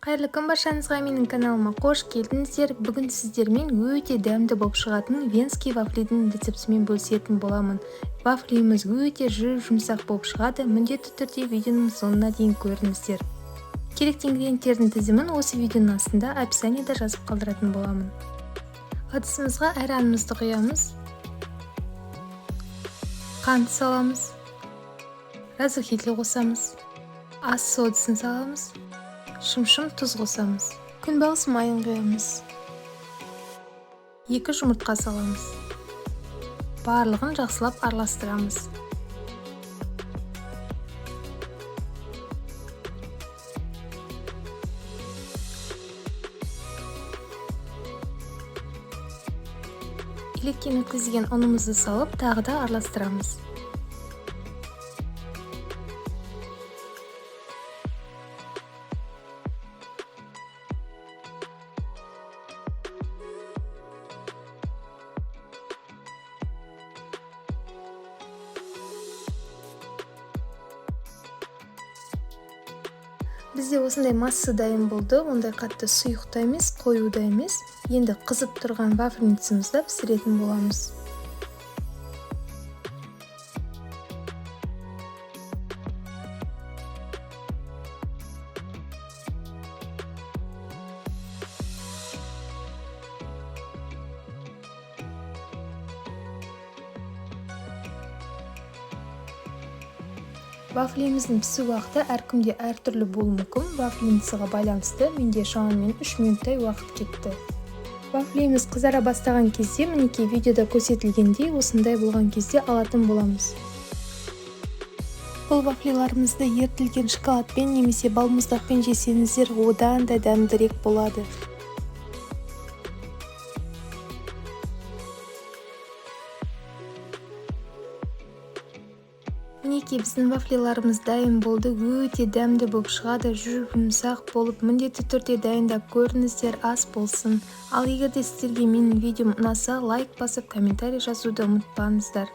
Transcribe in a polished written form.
Қайырлы күн баршаңызға, менің каналыма қош келдіңіздер. Бүгін сіздермен өте дәмді болып шығатын венский вафлидің рецептімен бөлісетін боламын. Вафлиіміз өте жұп-жұмсақ болып шығады. Міндетті түрде видеоның соңына дейін көріңіздер. Керекті ингредиенттердің тізімін осы видеоның астында описаниеда жазып қалдыратын боламын. Ыдысымызға айранымызды құямыз. Қант саламыз. Разрыхитель қосамыз. Ас содасын саламыз. Шымшым тұз қосамыз. Күнбағыс майын құямыз. 2 жұмыртқа саламыз. Барлығын жақсылап араластырамыз. Електен өткізген ұнымызды салып, тағы да араластырамыз. Бізде осындай масса дайын болды. Ондай қатты сұйық та емес, қою да емес. Енді қызып тұрған вафельницамызда пісіретін боламыз. Вафлиміздің пісу уақыты әркімде әртүрлі болуы мүмкін. Вафельницаға байланысты менде шамамен 3 минуттай уақыт кетті. Вафлиміз қызара бастаған кезде, мінекей видеода көрсетілгендей, осындай болған кезде алатын боламыз. Бұл вафлиларымызды ерітілген шоколадпен немесе балмұздақпен жесеңіздер, одан да дәмдірек болады. Мінекей біздің вафлиларымыз дайын болды. Өте дәмді болып шығады, жұп-жұмсақ болып, міндетті түрде дайындап көріңіздер, ас болсын. Ал егер де сіздерге менің видеом ұнаса, лайк басып, комментарий жазуды ұмытпаңыздар.